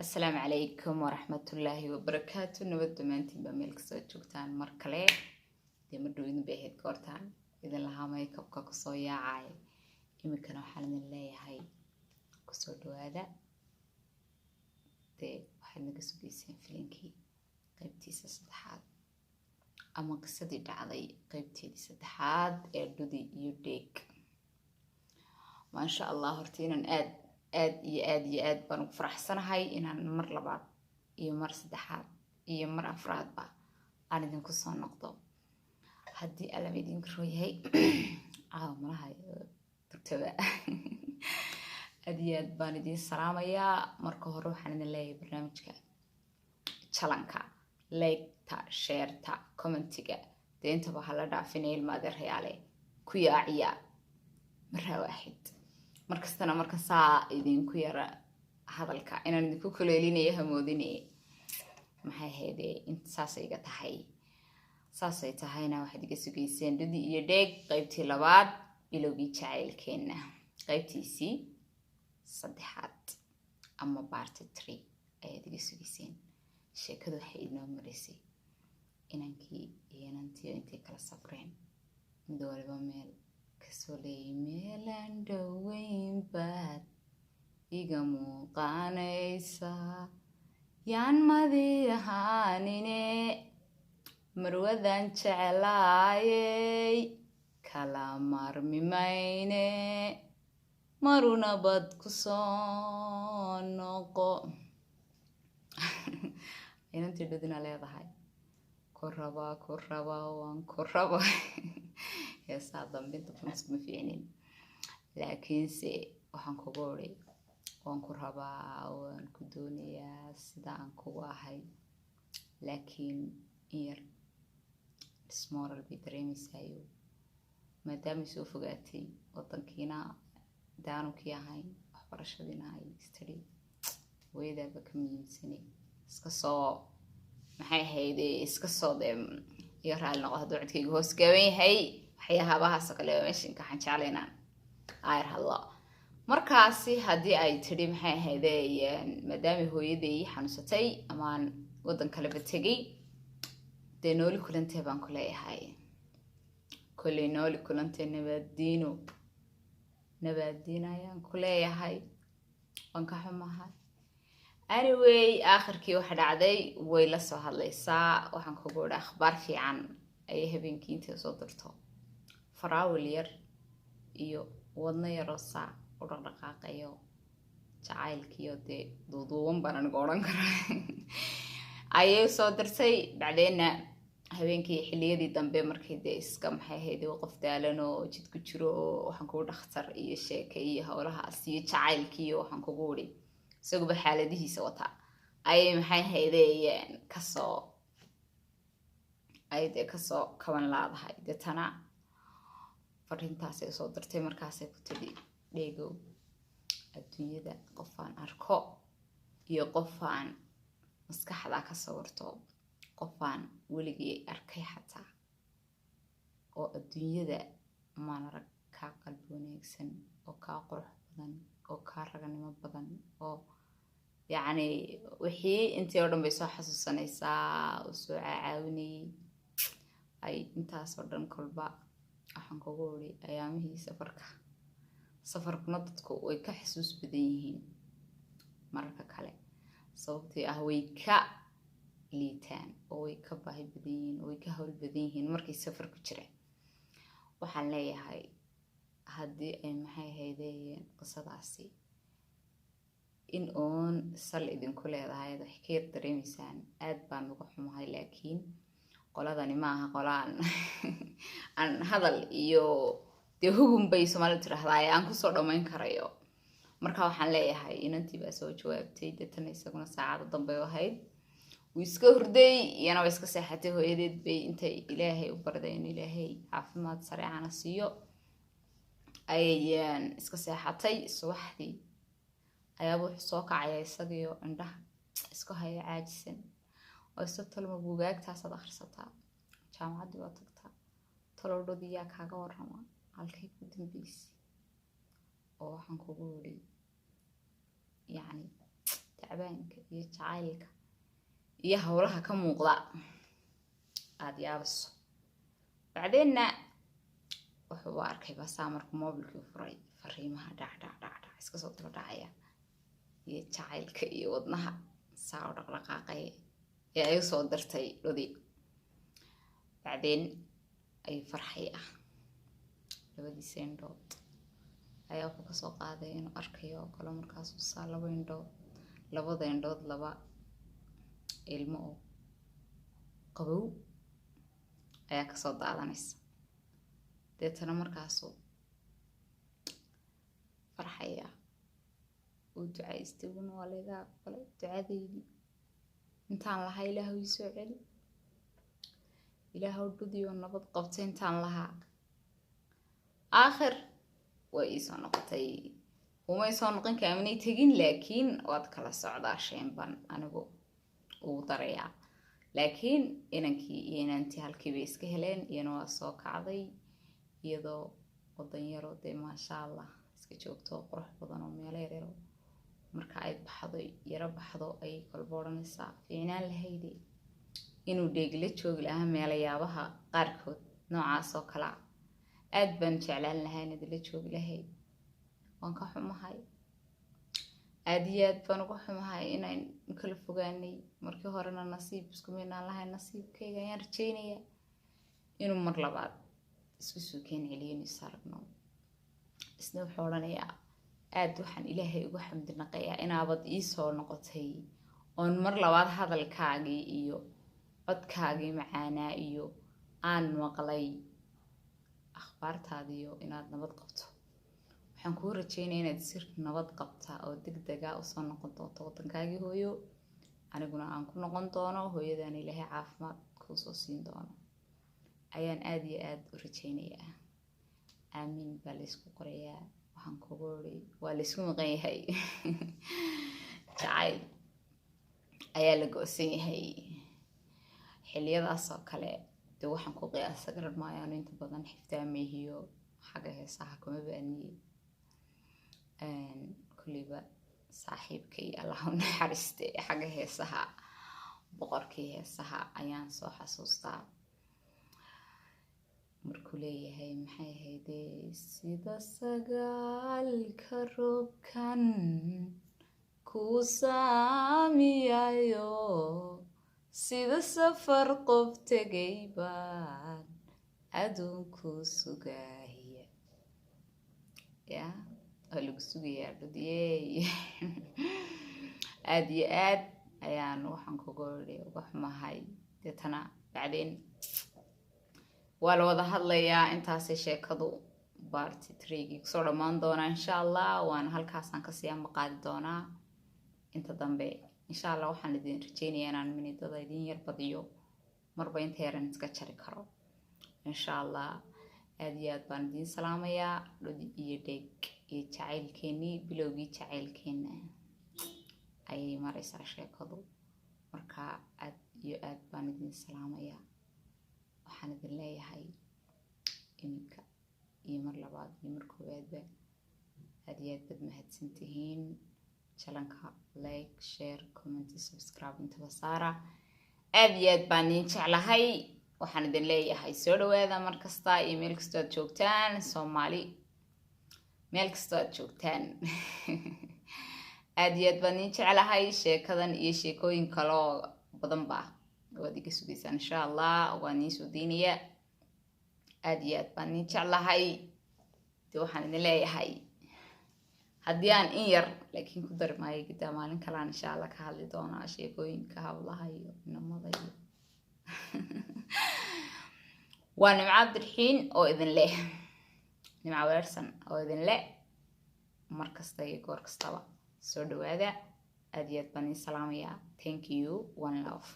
Asalaamu calaykum waraxmatullaahi wabarakaatu. Nabad dhammaantiin baa meel kasoo joogtaan. Mar kale dee mar dhow idin bay ahayd goortaan idin lahaa makeupka kusoo yaacay. Iminkana waxaan idin leeyahay kusoo dhawaada. Dee waxaad naga sugeyseen filinkii qaybtiisa saddexaad ama qisadii dhacday qaybteedii saddexaad ee Dhudi iyo Dheeg. Maasha Allah, horta inaan aad aad iyo aad iyo aad baan ugu faraxsanahay inaan mar labaad iyo mar saddexaad iyo mar afraadba aan idinku soo noqdo, haddii Allaba idinku roo yahay. Caawa malaha durtaba aad iyo aad baan idiin salaamayaa. Marka hore waxaan idin leeyahay barnaamijka channelka liketa, shareta, commentiga, dee intaba hala dhaafinaya. Ilma adeerayaale, ku yaaciya maraa waaxid. Markastana marka saa idinku yara hadalka inaan idinku kuleelinayo hamoodine. Maxay ahayde, int saasay iga tahay, saasay tahayna waxaad iga sugeyseen Dhudi iyo Dheeg qaybtii labaad, bilowgii jacaylkeenna qaybtiisii saddexaad ama part 3 ayaad iga sugeyseen. Sheekadu waxay inoo marisay inankii iyo inantiyo intay kala safreen, mid waliba meel kasoo leeyay. Meelaan dhoweyn baad iga muuqaanaysaa, yaan madi ahaanine, marwadan jeclaayey kala maarmi mayne, maruna bad ku soo noqo. Inantii Dhudina leedahay, "Ku rabaa, ku rabaa, waan ku rabaa." Heesaa dambinta kuma fiicnin, laakiinse waxaan kugu uri, waan ku rabaa, waan ku doonayaa sida aan kugu ahay, laakiin in yar dismoral bay dareemeysaayo, maadaamay soo fogaatay wadankiina daanu kii ahayn, waxbarashadiina ay istiri hooyadaaba ka muhiimsanay. Iska soo, maxay ahayde, iska soo dee iga raali noqo hadduu codkayga hoos gaaban yahay. Waxyaabahaasoo kale meeshinka waxaan jeclaynaan ayar hadlo. Markaasi haddii ay tidhi, maxay ahayde, maadaamay hooyaday xanuunsatay amaan waddan kaleba tegay, dee nooli kulantee baan ku leeyahay. Kolley nooli kulantee, nabaaddiino, nabaaddiino ayaan ku leeyahay. Waan ka xumahay. Anyway, aakhirkii waxa dhacday way la soo hadlaysaa. Waxaan kugu idhi akhbaar fiican ayay habeenkii intay soo dirto, faraawil yar iyo wadno yaroo saa u dhaqdhaqaaqayo, jacaylkiyo dee duuduuban baan anigu odhan karaa ayay soo dirtay. Bacdeenna habeenkii xilliyadii dambe markay dee iska, maxay ahayd, qof daalan oo jid ku jiro oo waxaan kugu dhakhtar iyo sheeke iyo howlahaas iyo jacaylkiiyo waxaan kugu idhi isaguba xaaladihiisa wata, ayay, maxay ahayde, kasoo ay dee kasoo kaban laadahay. Deetana fariintaasay soo dirtay. Markaasay ku tidhi, "Dheegow, adduunyada qofaan arko iyo qofaan maskaxda ka sawirto, qofaan weligii arkay xataa oo adduunyada maan arag kaa qalbi wanaagsan oo kaa qurux badan oo kaa raganimo badan." Oo yacni wixii intii oo dhan bay soo xasuusanaysaa, uu soo caacaawinayay ay intaasoo dhan. Kolba waxaan kugu iri ayaamihii safarka, safarkuna dadku way ka xasuus badan yihiin mararka kale, sababtii ah way ka liitaan oo way ka baahi badan yihiin oo way ka hawl badan yihiin markay safar ku jiraan. Waxaan leeyahay haddii ay, maxay ahaydeen, qisadaasi in uun sal idinku leedahay ad wax ka yar dareemaysaan, aad baan uga xumahay, laakiin qoladani maaha qolaan aan hadal iyo dee hugun bay Soomaalidu tidhaahdaa aan kusoo dhammayn karayo. Marka waxaan leeyahay inantii baa soo jawaabtay. Deetana isaguna saacado dambe u ahayd, wuu iska hurday, iyana waa iska seexatay. Hooyadeed bay intay Ilaahay u barday in Ilaahay caafimaad sareecana siiyo ayay iska seexatay. Subaxdii ayaaba wuxuu soo kacaya isagiyo indhaha isku haya, caajisan oo isa tolma buugaagtaasaad akhrisataa, jaamacaddii waa tagtaa, tolowdhodii yaa kaaga warrama, halkay ku dambeysay? Oo waxaan kugu yidhi, yacni Tacbaanka iyo jacaylka iyo howlaha ka muuqda aada yaabayso. Bacdeenna wuxuu arkay basaa markuu moobilkii furay fariimaha dhac dhac dhac dhac iska soo daba dhacaya iyo jacaylka iyo wadnaha saa u dhaqdhaqaaqaya ee ay usoo dirtay Dhudi. Bacdeen ayuu farxay ah, labadiisa indhood ayaa wuxuu kasoo qaaday inuu arkayo oo kale. Markaasuu saa laba indhood, labada indhood laba ilmo oo qabow ayaa kasoo daadanaysa. Deetana markaasuu farxaya, uu ducaystay, una waa layga aqbalay ducadeydii intaan lahaa, Ilaahu ii soo celi, Ilaahow Dhudi oo nabad qabtay intaan lahaa, aakhir way iisoo noqotay. Umay soo noqon, kaaminay tegin, laakiin waad kala socdaa sheen baan anigu ugu darayaa. Laakiin inankii iyo inantii halkii bay iska heleen, iyana waa soo kacday iyadoo wadan yaroo dee maasha Allah iska joogto, qurux badan oo meelo yaryaro marka ay baxdo, yaro baxdo, ayay kolba odhanaysaa fiicnaan lahayde inuu Dheegla joogi lahaa. Meelayaabaha qaarkood noocaas oo kalea aad baan jeclaan lahaa inaad ila joogi lahayd. Waan ka xumahay, aad iyo aad baan uga xumahay inaan kala fogaanay markii horena. Nasiib isku midnaan lahayn. Nasiibkayga ayaan rajaynayaa inuu mar labaad isku soo keen celiyo, inu is aragno. Isna wuxuu odhanayaa, aad waxaan Ilaahay ugu xamdi naqayaa inaabad ii soo noqotay oon mar labaad hadalkaagii iyo codkaagii macaanaa iyo aan maqlay akhbaartaadiyo inaad nabad qabto. Waxaan kuu rajeynaya inaad sir nabad qabta oo deg dega usoo noqon doonto waddankaagii hooyo, aniguna aan ku noqon doono hooyadaan, Ilaahay caafimaad kuusoo siin doono ayaan aada iyo aada u rajeynayaa. Aamiin baa laysku qorayaa. Waxaan kugu iri waa laysku maqan yahay, jacayl ayaa la go-san yahay xiliyadaas oo kale. Dee waxaan ku qiyaasa garan maayo, anu inta badan xiftaameyhiyo xagga heesaha kuma baaniyey. Kulleyba saaxiibkay, Allah u naxariiste, xagga heesaha, boqorkii heesaha ayaan soo xasuustaa markuu leeyahay, maxay ahaydee, sida sagaalka roobkan kuu saamiyayo, sida safar qof tegay baan aduunku sugaaya. Ya waa lagu sugayaa Dhudiyey. Aada iyo aad ayaan waxaan kuga iri uga xumahay. Deetana bacdeen waa la wada hadlayaa. Intaasay sheekadu part 3-gii kusoo dhammaan doonaa insha Allah, waana halkaasaan kasii amaqaadi doonaa inta dambe insha Allah. Waxaan idin rajeynayaa inaan minidada idin yar badiyo, marba inta yaran iska jari karo insha Allah. Aada iyo aad baan idiin salaamayaa. Dhudi iyo Dheeg iyo jacaylkeenii, bilowgii jacaylkeena ayay maraysaa sheekadu. Marka aad iyo aad baan idin salaamayaa. Waxaan idin leeyahay iminka iyo mar labaad iyo mar koowaadba aad iyo aad baad mahadsan tihiin. Channelka like, share, comment, subscribe intaba saara. Aad iyo aad baan idin jeclahay. Waxaan idin leeyahay soo dhawaada mar kasta iyo meel kastoo aad joogtaan, Soomaali meel kastoo aad joogtaan. Aad iyo aad baan idin jeclahay. Sheekadan iyo sheekooyin kaloo badan ba waad iga sugaysaan insha Allah, waan idiin soo deynayaa. Aad iyo aad baan idin jeclahay. De waxaan idin leeyahay haddii aan in yar laakiin ku dari maayo gidaa, maalin kalean insha Allah ka hadli doonaa sheekooyinka hablaha iyo inamada. Iyo waa Nimco Cabdiraxiin oo idin leh, Nimco Weersan oo idin leh mar kasta iyo goor kastaba soo dhawaada. Aad iyo aad baan idin salaamayaa. Thank you, one love.